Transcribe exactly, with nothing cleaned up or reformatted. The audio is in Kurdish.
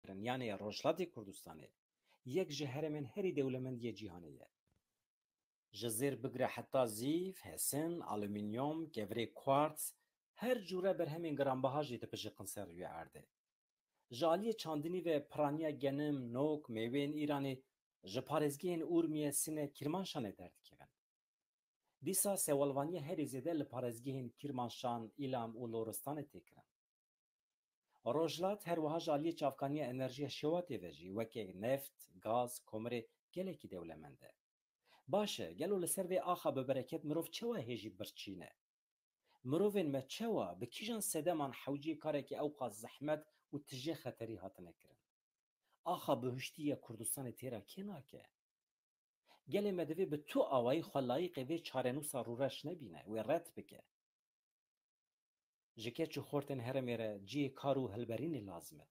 kirin, yanê Rojhilatê Kurdistanê, yek ji herêmên herî dewlemend yê cîhanê ye. Ji zêr bigire heta zîv, hesin, alumînyom, kevirê kuarts, her cûre berhemên giranbiha jî dipijiqin ser rûyê erdê. Ji aliyê çandinî ve piraniya genim, nok, mêweyên Îranê ji parêzgehên Urmiye, Sine, Kirmanşanê derdikevin. Dîsa sewalvaniya herî zêde li parêzgehên Kirmanşan, Îlam û Loristanê tê kirin. Rojhilat her wiha ji aliyê çavkaniya enerjiya şewatê ve jî weke neft, gaz, komirê gelekî dewlemend e. Baş e, gelo li ser vê axa bi bereket mirov çawa hêjî birçîne? Mirovên me çawa, bi kîjan sedeman hewceyî karekî ewqas zehmet û tijê xeterî hatine kirin? Axa bihuştî ya Kurdistanê têra kê nake? Gelê me divê bi tu awayî xwe layîqê vê çarenûsa rûreş nebîne, wê red bike. Ji keç û xortên herêmê re cihê kar û hilberînê lazim e.